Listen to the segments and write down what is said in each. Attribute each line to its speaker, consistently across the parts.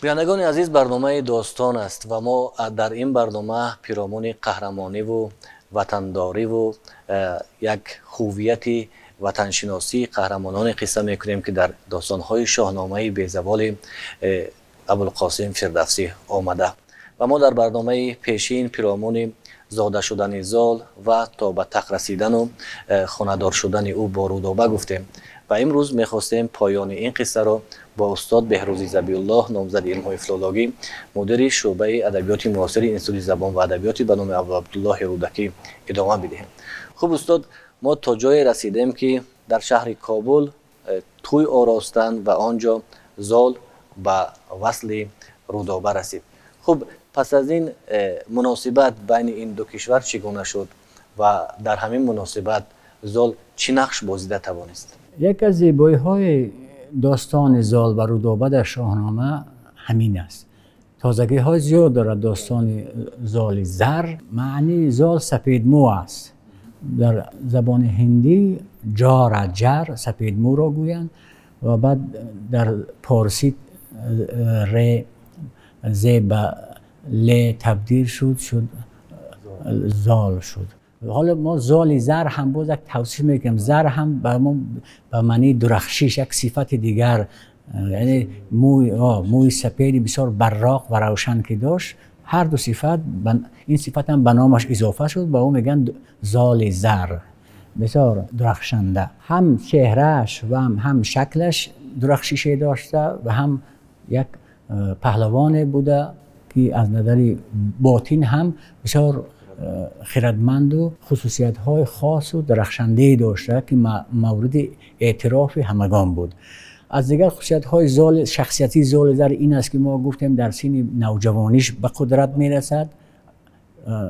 Speaker 1: Бинандагони азиз, барномаи достон аст ва мо дар ин барнома пиромуни қаҳрамониву ватандориву як ҳуввияти ватаншиносии қаҳрамонони қисса мекунем, ки дар достонҳои Шоҳномаи безаволи Абулқосим Фирдавсӣ омада. Ва мо дар барномаи пешин пиромуни зода шудани Зол ва то ба тахт расидану хонадор шудани ӯ бо Рудоба гуфтем ва имрӯз мехостем поёни ин қиссаро бо устод Беҳрӯзи Забиуллоҳ, номзади илмҳои филологӣ, мудири шӯъбаи адабиёти муосири Институти забон ва адабиёти ба номи Абуабдуллоҳи Рӯдакӣ идома бидиҳем. Хуб, устод, мо то ҷое расидем, ки дар шаҳри Кобул тӯй оростанд ва он ҷо Зол ба васли Рудоба расид. Хуб, пас аз ин муносибат байни ин ду кишвар чӣ гуна шуд ва дар ҳамин муносибат Зол чӣ нақш бозида тавонист?
Speaker 2: Яке аз зебоиҳои достони Зол ва Рудоба дар Шоҳнома ҳамин аст. Тозагиҳои зиёд дорад достони Золи Зар. Маънии зол сапедмӯ аст. Дар забони ҳиндӣ ҷора ҷар сапедмӯро гӯянд ва баъд дар порсӣ ре зе ба ле табдил шуд, шуд зол шуд. Ҳоло мо золи зар ҳам боз як тавсиф мекунем. Зар ҳам ба мо ба маънии дурахшиш, як сифати дигар, яъне мӯи сапеди бисёр барроқ ва равшан ки дошт, ҳар ду сифат, ин сифат ҳам ба номаш изофа шуд, ба ӯ мегӯянд золи зар, бисёр дурахшанда. Ҳам чеҳрааш ва ҳам шаклаш дурахшише дошта ва ҳам як паҳлавоне буда, ки аз назари ботин ҳам бисёр хирадманду хусусиятҳои хосу дарахшандае дошта, ки мавриди эътирофи ҳамагон буд. Аз дигар хусусиятҳои шахсиятии Золи Зар ин аст, ки мо гуфтем дар синни навҷавониш ба қудрат мерасад,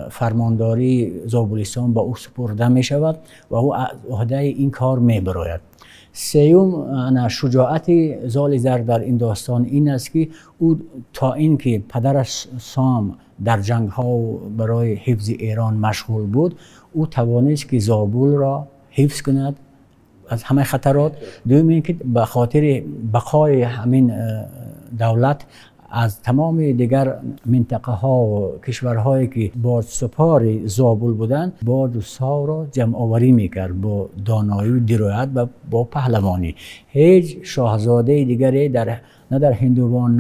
Speaker 2: фармондории Зобулистон ба ӯ супурда мешавад ва ӯ аз ӯҳдаи ин кор мебарояд. Сеюм, шуҷоати Золи Зар дар ин достон ин аст, ки ӯ то ин ки падараш Сом дар ҷангҳо барои ҳифзи Эрон машғул буд, ӯ тавонист, ки Зобулро ҳифз кунад аз ҳамаи хатарот. Дуюм ин ки ба хотири бақои ҳамин давлат аз тамоми дигар минтақаҳо ва кишварҳое, ки боҷсупори Зобул буданд, боҷу совро ҷамъоварӣ мекард бо доноию дироят ва бо паҳлавонӣ. Ҳеҷ шоҳзодаи дигаре на дар Ҳиндувон,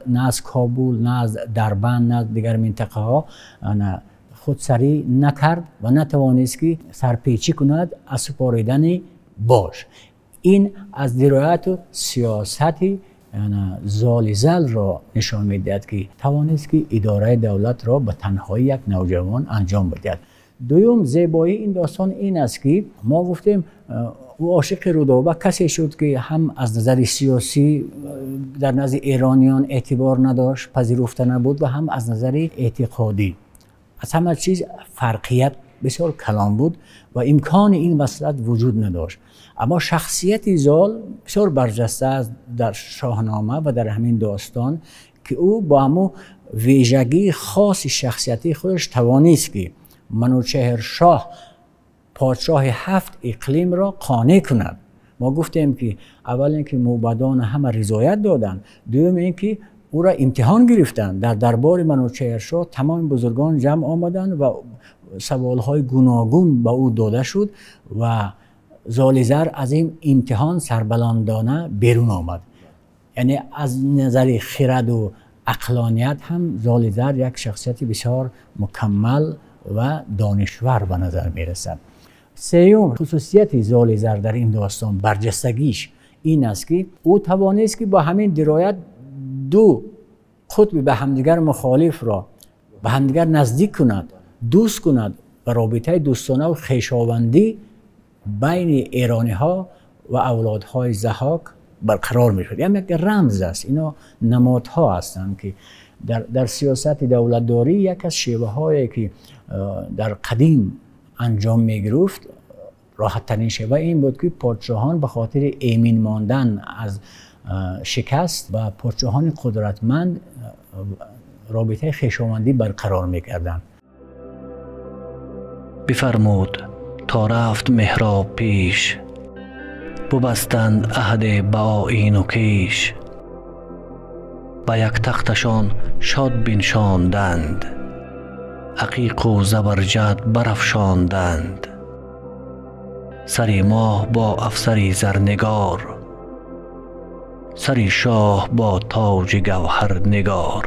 Speaker 2: на аз Кобул, на аз Дарбанд, на аз дигар минтақаҳо худсарӣ накард ва натавонист, ки сарпечӣ кунад аз супоридани боҷ. Ин аз дирояту сиёсати Золи Залро нишон медиҳад, ки тавонист, ки идораи давлатро ба танҳои як навҷавон анҷом бидиҳад. Дуюм, зебоии ин достон ин аст, ки мо гуфтем ӯ ошиқи Рудоба касе шуд, ки ҳам аз назари сиёсӣ дар назди эрониён эътибор надошт, пазируфта набуд ва ҳам аз назари эътиқодӣ. Аз ҳама чиз фарқият бисёр калон буд ва имкони ин васлат вуҷуд надошт. Аммо шахсияти Зол бисёр барҷаста аст дар Шоҳнома ва дар ҳамин достон, ки ӯ бо ҳамун вижагии хоси шахсиятии худаш тавонист, ки Манучеҳр шоҳ, подшоҳи ҳафт иқлимро қонеъ кунад. Мо гуфтем, ки аввал ин ки мӯбадон ҳама ризоят доданд, дуюм ин ки ӯро имтиҳон гирифтанд. Дар дарбори Манучеҳр шоҳ тамоми бузургон ҷамъ омаданд ва саволҳои гуногун ба ӯ дода шуд ва Золи Зар аз ин имтиҳон сарбаландона берун омад. Яъне аз назари хираду ақлоният ҳам Золи Зар як шахсияти бисёр мукаммал ва донишвар ба назар мерасад. Сеюм, хусусияти Золи Зар дар ин достон, барҷастагиш ин аст, ки ӯ тавонист, ки бо ҳамин дироят ду қутби ба ҳамдигар мухолифро ба ҳамдигар наздик кунад, дӯст кунад ва робитаи дӯстона ва хешовандӣ байни эрониҳо ва авлодҳои Заҳок барқарор мешуд. Ин як рамз аст, ино намодҳо ҳастанд, ки дар сиёсати давлатдорӣ як аз шеваҳое, ки дар қадим анҷом мегирифт, роҳаттарин шева ин буд, ки подшоҳон ба хотири эмин мондан аз шикаст ба подшоҳони қудратманд робитаи хешовандӣ барқарор мекарданд.
Speaker 1: Бифармуд то рафт меҳроб пеш, бубастанд аҳде ба оину кеш. Ба як тахташон шод биншонданд, ақиқу забарҷад барафшонданд. Сари моҳ бо афсари зарнигор, сари шоҳ бо тоҷи гавҳарнигор.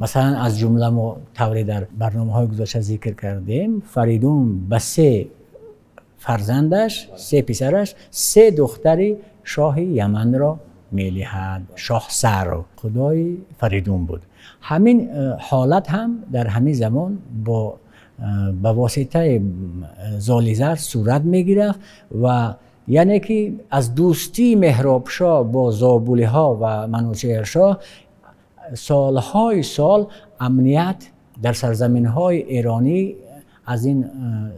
Speaker 2: Масалан, аз ҷумла мо тавре дар барномаҳои гузашта зикр кардем, Фаридун ба се фарзандаш, се писараш, се духтари шоҳи Яманро мелиҳад. Шоҳ Сарв худои Фаридун буд. Ҳамин ҳолат ҳам дар ҳамин замон ба воситаи Золизар сурат мегирифт ва яъне ки аз дӯстии Меҳробшоҳ бо зобулиҳо ва Манучеҳршоҳ солҳои сол амният дар сарзаминҳои эронӣ аз ин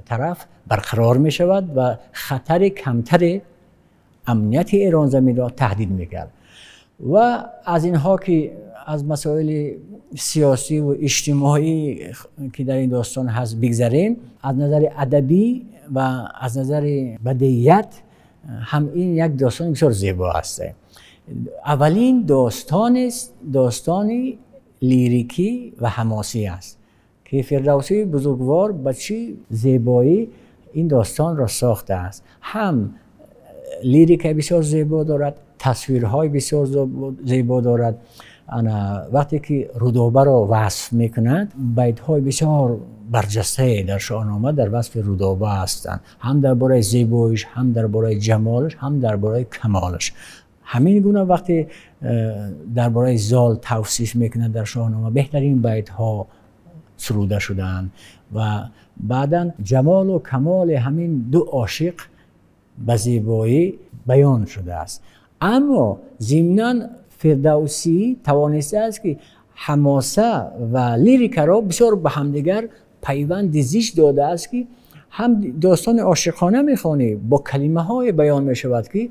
Speaker 2: тараф барқарор мешавад ва хатари камтари амнияти эронзаминро таҳдид мекард. Ва аз инҳо ки аз масоили сиёсӣ ва иҷтимоӣ ки дар ин достон ҳаст бигзарем, аз назари адабӣ ва аз назари бадиият ҳам ин як достони бисёр зебо аст. Аввалин достонест, достони лирикӣ ва ҳамосӣ аст ки Фирдавсии бузургвор ба чӣ зебоӣ ин достонро сохтааст. Ҳам лирика бисёр зебо дорад, тасвирҳои бисёр зебо дорад. Вақте ки Рудобаро васф мекунад, байтҳои бисёр барҷастае дар Шоҳнома дар васфи Рудоба ҳастанд, ҳам дар бораи зебоиш, ҳам дар бораи ҷамолаш, ҳам дар бораи камолаш. Ҳамин гуна вақте дар бораи Зол тавсиф мекунад дар Шоҳнома, беҳтарин байтҳо суруда шудаанд ва баъдан ҷамолу камоли ҳамин ду ошиқ ба зебоӣ баён шудааст. Аммо зимнан Фирдавсӣ тавонистааст ки ҳамоса ва лирикаро бисёр ба ҳамдигар пайванди зич додааст ки ҳам достони ошиқона мехонӣ, бо калимаҳое баён мешавад ки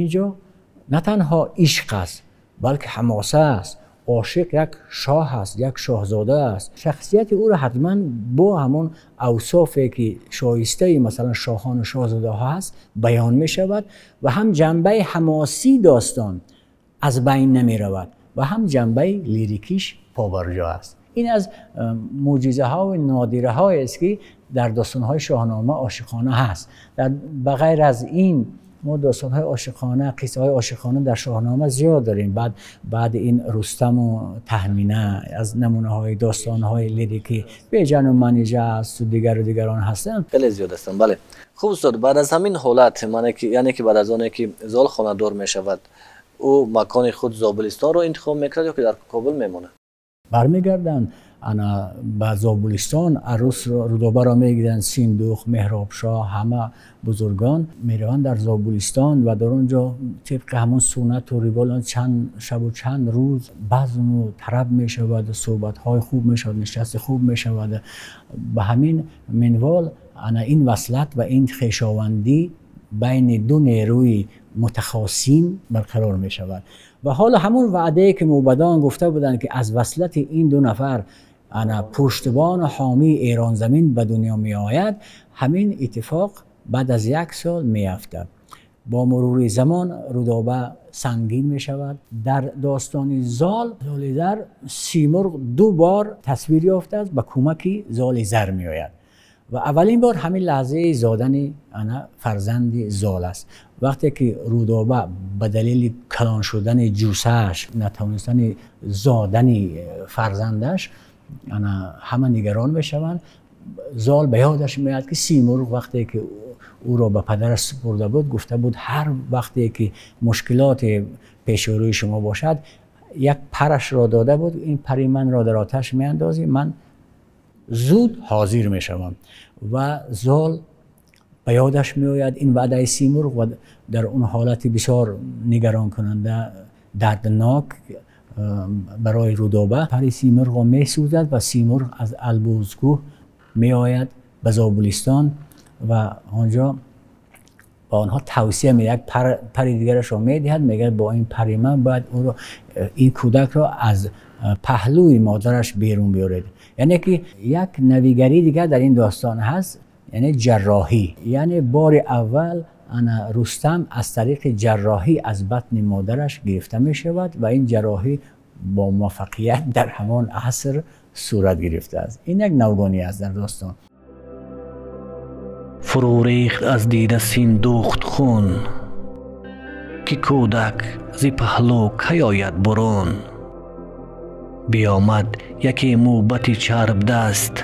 Speaker 2: инҷо на танҳо ишқ аст, балки ҳамоса аст. Ошиқ як шоҳ аст, як шоҳзода аст. Шахсияти ӯро ҳатман бо ҳамон авсофе ки шоистаи масалан шоҳону шоҳзодаҳо ҳаст баён мешавад ва ҳам ҷанбаи ҳамосии достон аз байн намеравад ва ҳам ҷанбаи лирикиш побарҷо аст. Ин аз мӯъҷизаҳо ва нодираҳоест ки дар достонҳои Шоҳнома ошиқона ҳаст. Ба ғайр аз ин мо достонҳои ошиқона, қиссаҳои ошиқона дар Шоҳнома зиёд дорем. Баъд ин Рустаму Таҳмина аз намунаҳои достонҳои лирикӣ, Беҷану Манижа аст ва дигару дигарон ҳастанд.
Speaker 1: Хеле зиёд ҳастанд, бале. Хуб устод, баъд аз ҳамин ҳолат, яъне ки баъд аз оне ки Зол хонадор мешавад, ӯ макони худ Зобулистонро интихоб мекунад ё ки дар Кобул мемонад?
Speaker 2: Бармегарданд ана ба Зобулистон, арӯсро Рудобаро мегиранд, Синдух, Меҳробшоҳ, ҳама бузургон мераванд дар Зобулистон ва дар он ҷо тибқи ҳамон суннату ривол чанд шабу чанд рӯз базму тараб мешавад, суҳбатҳои хуб мешавад, нишасти хуб мешавад. Ба ҳамин минвол ана ин васлат ва ин хешовандӣ байни ду нерӯи мутахосим барқарор мешавад. Ва ҳоло ҳамон ваъдае ки мӯбадон гуфта буданд ки аз васлати ин ду нафар ана пуштибону ҳомии эронзамин ба дунё меояд, ҳамин иттифоқ баъд аз як сол меафтад. Бо мурури замон Рудоба сангин мешавад. Дар достони Зол, Золизар Симурғ ду бор тасвир ёфтааст, ба кӯмаки Золизар меояд ва аввалин бор ҳамин лаҳзаи зодани ана фарзанди Зол аст. Вақте ки Рудоба ба далели калон шудани ҷусааш, натавонистани зодани фарзандаш, ана ҳама нигарон мешаванд. Зол ба ёдаш меояд ки Симурғ вақте ки ӯро ба падараш супурда буд, гуфта буд ҳар вақте ки мушкилоте пеши рӯи шумо бошад, як парашро дода буд, ин пари манро дар оташ меандозӣ, ман зуд ҳозир мешавам. Ва Зол ба ёдаш меояд ин ваъдаи Симурғ ва дар он ҳолати бисёр нигаронкунанда, дарднок барои Рудоба пари Симурғро месӯзад ва Симурғ аз Албурзкӯҳ меояд ба Зобулистон ва онҷо ба онҳо тавсия медиҳад, як пари дигарашро медиҳад, мегӯяд бо ин пари ман бояд ӯро, ин кӯдакро аз паҳлӯи модараш берун биёред. Яъне ки як навигарии дигар дар ин достон ҳаст, яъне ҷарроҳӣ. Яъне бори аввал Рустам аз тариқи ҷарроҳӣ аз батни модараш гирифта мешавад ва ин ҷарроҳӣ бо муваффақият дар ҳамон аср сурат гирифтааст. Ин як навгонӣ аст дар достон.
Speaker 1: Фурӯ рехт аз дида синдухт хун, ки кӯдак зи паҳлӯ кай ояд бурун. Биёмад яке мӯбати чарбдаст,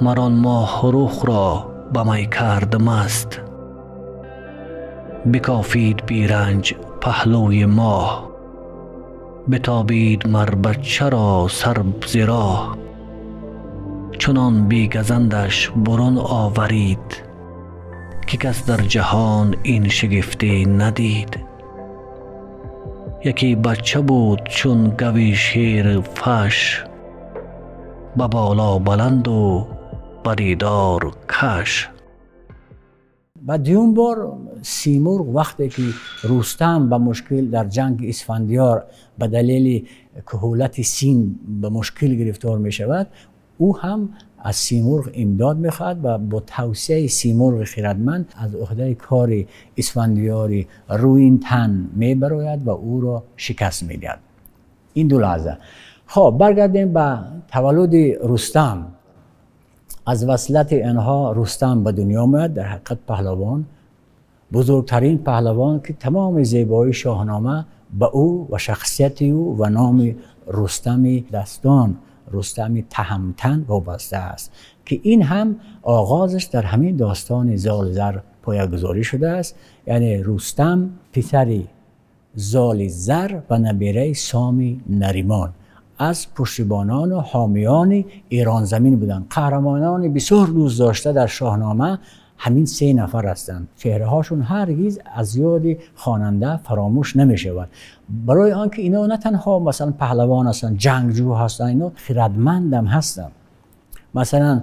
Speaker 1: мар он моҳрухро ба май кард маст. Бикофид биранҷ паҳлӯи моҳ, битобид мар бачаро сар зи роҳ. Чунон бегазандаш бурун оварид, ки кас дар ҷаҳон ин шигифтӣ надид. Яке бача буд чун гави шерфаш, ба боло баланду ба дидор каш.
Speaker 2: Ва дуюм бор Симурғ вақте ки Рустам ба мушкил дар ҷанги Исфандиёр ба далели куҳулати син ба мушкил гирифтор мешавад, ӯ ҳам аз Симурғ имдод мехоҳад ва бо тавсияи Симурғи хирадманд аз уҳдаи кори Исфандиёри рӯинтан мебарояд ва ӯро шикаст медиҳад. Ин ду лаҳза. Хоб, баргардем ба таваллуди Рустам. Аз васлати инҳо Рустам ба дунё меояд, дар ҳақиқат паҳлавон, бузургтарин паҳлавон, ки тамоми зебоии Шоҳнома ба ӯ ва шахсияти ӯ ва номи Рустами дастон, Рустами таҳамтан вобаста аст, ки ин ҳам оғозаш дар ҳамин достони Золи Зар поягузорӣ шудааст. Яъне Рустам писари Золи Зар ва набираи Соми Наримон, аз пуштибонону ҳомиёни Эронзамин буданд. Қаҳрамонони бисёр дӯст дошта дар Шоҳнома ҳамин се нафар ҳастанд. Чеҳраҳошон ҳаргиз аз ёди хонанда фаромӯш намешавад, барои он ки ино на танҳо масалан паҳлавон ҳастанд, ҷангҷӯ ҳастанд, ино хирадмандам ҳастанд. Масалан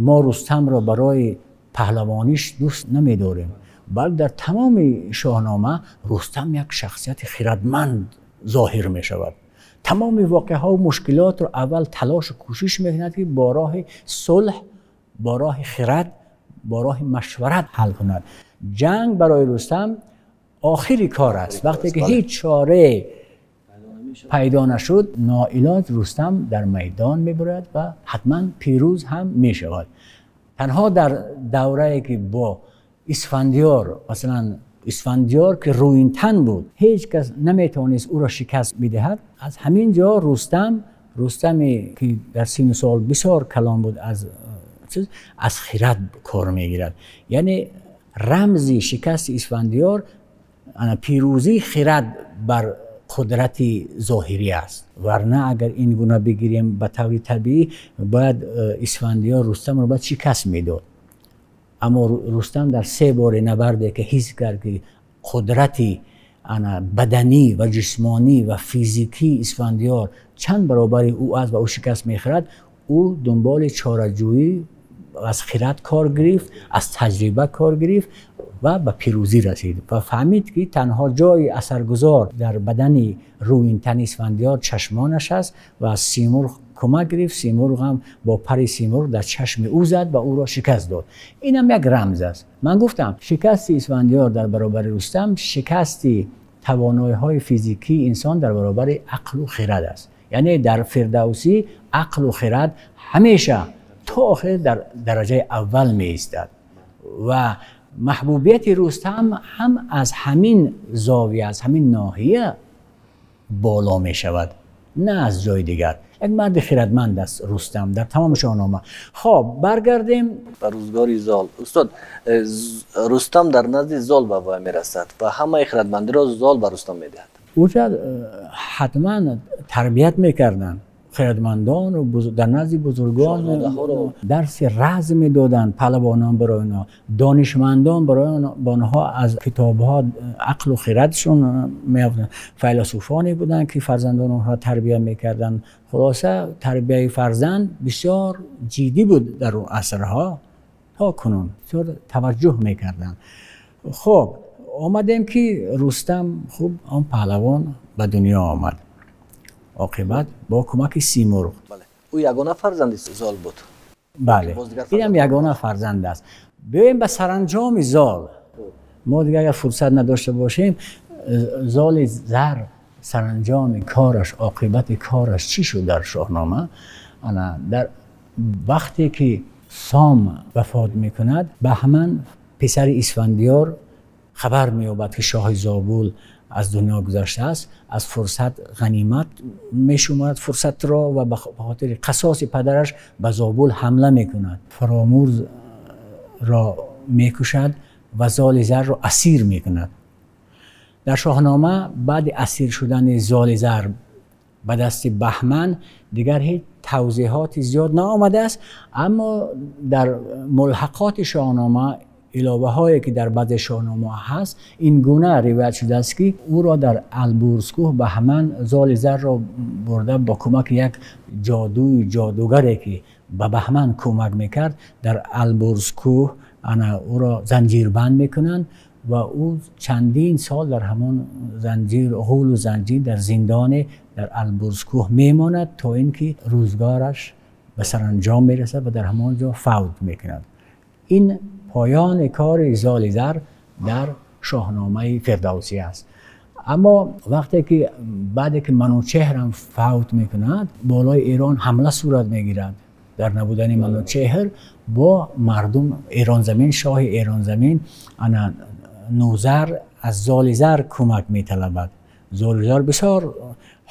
Speaker 2: мо Рустамро барои паҳлавониш дӯст намедорем, балки дар тамоми Шоҳнома Рустам як шахсияти хирадманд зоҳир мешавад. Тамоми воқеаҳо ва мушкилотро аввал талошу кӯшиш мекунад, ки бо роҳи сулҳ, бо роҳи хирад, бо роҳи машварат ҳал кунад. Ҷанг барои Рустам охири кор аст. Вақте ки ҳеҷ чорае пайдо нашуд, ноилоҷ Рустам дар майдон мебарояд ва ҳатман пирӯз ҳам мешавад. Танҳо дар даврае ки бо Исфандиёр, масалан Исфандиёр ки рӯинтан буд, ҳеҷ кас наметавонист ӯро шикаст бидиҳад. Аз ҳамин ҷо Рустаме ки дар сину сол бисёр калон буд, аз хирад кор мегирад. Яъне рамзи шикасти Исфандиёр пирӯзии хирад бар қудрати зоҳирӣ аст. Варна агар ин гуна бигирем ба таври табиӣ, бояд Исфандиёр Рустамро бояд шикаст медод. Аммо Рустам дар се бори набарде ки ҳис кард, ки қудрати баданӣ ва ҷисмонӣ ва физикии Исфандиёр чанд баробари ӯ аст ва ӯ шикаст мехӯрад, ӯ дунболи чораҷӯӣ аз хирад кор гирифт, аз таҷриба кор гирифт ва ба пирӯзӣ расид ва фаҳмид, ки танҳо ҷои асаргузор дар бадани рӯинтани Исфандиёр чашмонаш аст ва аз Симурғ кӯмак гирифт. Симурғ ҳам бо пари Симурғ дар чашми ӯ зад ва ӯро шикаст дод. Инам як рамз аст. Ман гуфтам, шикасти Исфандиёр дар баробари Рустам шикасти тавоноиҳои физикии инсон дар баробари ақлу хирад аст. Яъне дар Фирдавсӣ ақлу хирад ҳамеша то охир дар дараҷаи аввал меистад ва маҳбубияти Рустам ҳам аз ҳамин зовия, аз ҳамин ноҳия боло мешавад, на аз ҷои дигар. Як марди хирадманд аст Рустам дар тамоми Шоҳнома. Хоб, баргардем
Speaker 1: ба рӯзгори Зол. Устод, Рустам дар назди Зол ба воя мерасад ва ҳамаи хирадмандиро Зол ба Рустам медиҳад.
Speaker 2: Ӯҷа ҳатман тарбият мекарданд хирадмандон дар назди бузургон, дарси разм медоданд паҳлавонон барои онҳо, донишмандон барои онҳо аз китобҳо ақлу хирадшон меёфтанд. Файласуфоне буданд, ки фарзандони онҳоро тарбия мекарданд. Хулоса, тарбияи фарзанд бисёр ҷиддӣ буд дар он асрҳо то кунун, бисёр таваҷҷӯҳ мекарданд. Хоб, омадем ки Рустам хуб он паҳлавон ба дунё омад, оқибат бо кӯмаки Симурғ.
Speaker 1: Ӯ ягона фарзанди Зол буд.
Speaker 2: Бале, инам ягона фарзанд аст. Биёем ба саранҷоми Зол. Мо дигар агар фурсат надошта бошем, Золи Зар саранҷоми кораш, оқибати кораш чӣ шуд дар Шоҳнома? Ана дар вақте ки Сом вафот мекунад, Баҳман писари Исфандиёр хабар меёбад, ки шоҳи Зобул аз дунё гузаштааст. Аз фурсат ғанимат мешуморад фурсатро ва ба хотири қасоси падараш ба Зобул ҳамла мекунад. Фаромурзро мекушад ва Золи Зарро асир мекунад. Дар Шоҳнома баъди асир шудани Золи Зар ба дасти Баҳман дигар ҳеҷ тавзеҳоти зиёд наомадааст, аммо дар мулҳақоти Шоҳнома, иловаҳое ки дар баъзе шоҳнома ҳаст, ин гуна ривоят шудааст, ки ӯро дар Албурзкӯҳ Баҳман Золи Зарро бурда бо кӯмаки як ҷодуи ҷодугаре, ки ба Баҳман кӯмак мекард, дар Албурзкӯҳ ана ӯро занҷирбанд мекунанд ва ӯ чандин сол дар ҳамон занҷир, ғулу занҷир, дар зиндоне дар Албурзкӯҳ мемонад, то ин ки рӯзгораш ба саранҷом мерасад ва дар ҳамон ҷо фавт мекунад. Ин поёни кори Золи Зар дар Шоҳномаи Фирдавсӣ аст. Аммо вақте ки баъде ки Манучеҳрам фавт мекунад, болои Эрон ҳамла сурат мегирад. Дар набудани Манучеҳр бо мардум Эронзамин, шоҳи Эронзамин ана Нузар аз Золи Зар кӯмак металабад. Золи Зар бисёр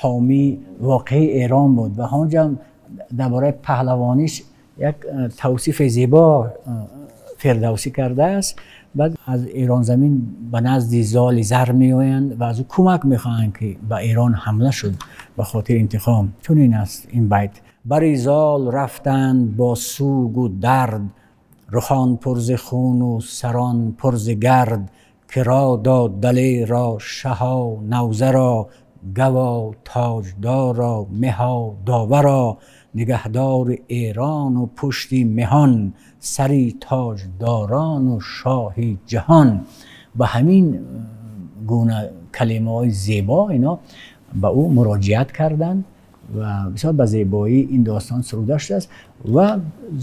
Speaker 2: ҳомии воқеии Эрон буд ва ҳонҷа дар бораи паҳлавониш як тавсифи зебо Фирдавсӣ кардааст. Баъд аз Эронзамин ба назди Золи Зар меоянд ва аз ӯ кӯмак мехоҳанд, ки ба Эрон ҳамла шуд ба хотири интиқом. Чунин аст ин байт: бари зол рафтанд бо сӯгу дард, рухон пур зи хуну сарон пур зи гард, ки ро дод далерро, шаҳо Навзаро, гаво тоҷдорро, меҳо доваро, нигаҳдори Эрону пушти меҳон, сари тоҷдорону шоҳи ҷаҳон. Ба ҳамин гуна калимаҳои зебо ино ба ӯ муроҷиат карданд ва бисёр ба зебоӣ ин достон суруда шудааст. Ва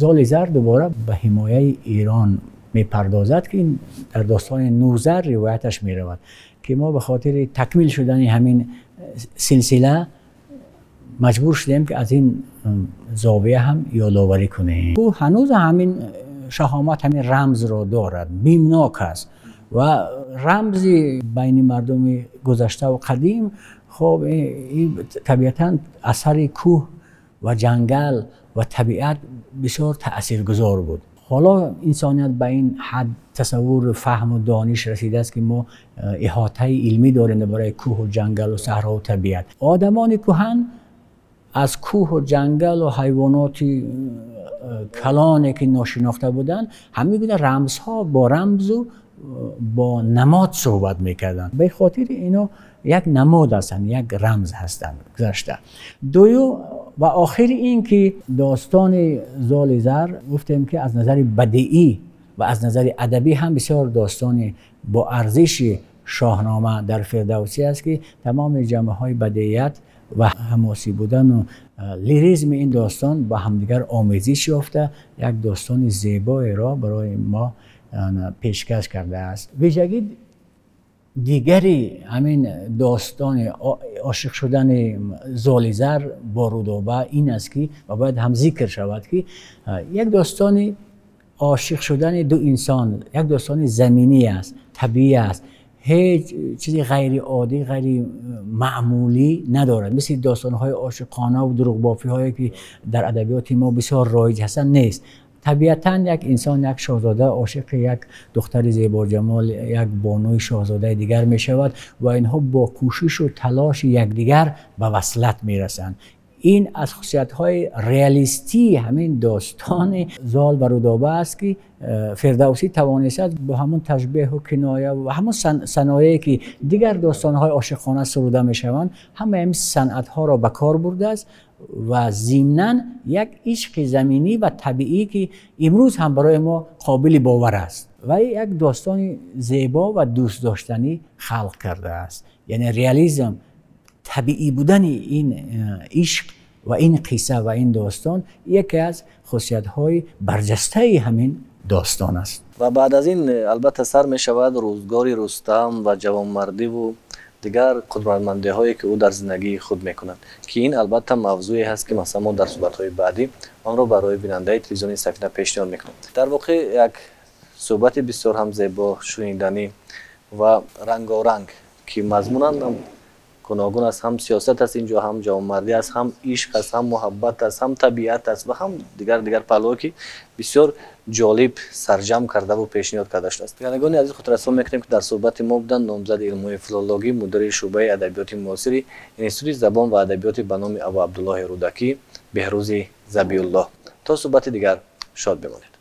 Speaker 2: Золи Зар дубора ба ҳимояи Эрон мепардозад, ки ин дар достони Нузар ривояташ меравад, ки мо ба хотири такмил шудани ҳамин силсила маҷбур шудем, ки аз ин зовия ҳам ёдоварӣ кунем. Ӯ ҳанӯз ҳамин шаҳомат, ҳамин рамзро дорад, бимнок аст ва рамзи байни мардуми гузаштаву қадим. Хоб, табиатан асари кӯҳ ва ҷангал ва табиат бисёр таъсиргузор буд. Ҳоло инсоният ба ин ҳад тасаввуру фаҳму дониш расидааст, ки мо иҳотаи илмӣ дорем дар бораи кӯҳу ҷангалу саҳрову табиат. Одамони кӯҳан аз кӯҳу ҷангалу ҳайвоноти калоне, ки ношинохта буданд, ҳамин гуна рамзҳо, бо рамзу бо намод суҳбат мекарданд. Ба хотири ино як намод ҳастанд, як рамз ҳастанд. Гузашта дуюм ва охири ин ки достони Золи Зар, гуфтем, ки аз назари бадеӣ ва аз назари адабӣ ҳам бисёр достони бо арзиши Шоҳнома дар Фирдавсӣ аст, ки тамоми ҷанбаҳои бадеият ва ҳамосӣ будану лиризми ин достон ба ҳамдигар омезиш ёфта, як достони зебоеро барои мо пешкаш кардааст. Вижагӣ дигари ҳамин достони ошиқ шудани Золи Зар бо Рудоба ин аст, ки ва бояд ҳам зикр шавад, ки як достони ошиқ шудани ду инсон, як достони заминӣ аст, табиӣ аст, ҳеҷ чизи ғайриоддӣ, ғайримаъмулӣ надорад. Мисли достонҳои ошиқонаву дурӯғбофиҳое, ки дар адабиёти мо бисёр роиҷ ҳастанд, нест. Табиатан як инсон, як шоҳзода ошиқи як духтари зебоҷамол, як бонуи шоҳзодаи дигар мешавад ва инҳо бо кӯшишу талоши якдигар ба васлат мерасанд. Ин аз хусусиятҳои реалистии ҳамин достони Зол ва Рудоба аст, ки Фирдавсӣ тавонистааст бо ҳамон ташбеҳу киноя ва ҳамон саноее, ки дигар достонҳои ошиқона суруда мешаванд, ҳамаи ҳамин санъатҳоро ба кор бурдааст ва зимнан як ишқи заминӣ ва табиӣ, ки имрӯз ҳам барои мо қобили бовар аст, ва як достони зебо ва дӯстдоштанӣ халқ кардааст. Яъне реализм, табиӣ будани ин ишқ ва ин қисса ва ин достон яке аз хусусиятҳои барҷастаи ҳамин достон аст.
Speaker 1: Ва баъд аз ин, албатта, сар мешавад рӯзгори Рустам ва ҷавонмардиву дигар қудратмандиҳое, ки ӯ дар зиндагии худ мекунад, ки ин, албатта, мавзӯе ҳаст, ки масалан мо дар суҳбатҳои баъдӣ онро барои бинандаи телевизиони Сафина пешниҳод мекунем. Дар воқеъ, як суҳбати бисёр ҳам зебо, шуниданӣ ва рангоранг, ки мазмунан ҳам гуногун аст: ҳам сиёсат аст инҷо, ҳам ҷавонмардӣ аст, ҳам ишқ аст, ҳам муҳаббат аст, ҳам табиат аст ва ҳам дигар паҳлӯҳо, ки бисёр ҷолиб сарҷамъ кардаву пешниҳод карда шудааст. Бинандагони азиз, хотиррасон мекунем, ки дар суҳбати мо буданд номзади илмҳои филологӣ, мудири шӯъбаи адабиёти муосири Институти забон ва адабиёти ба номи Абу Абдуллоҳи Рӯдакӣ Беҳрӯзи Забиуллоҳ. То суҳбати дигар шод бимонед.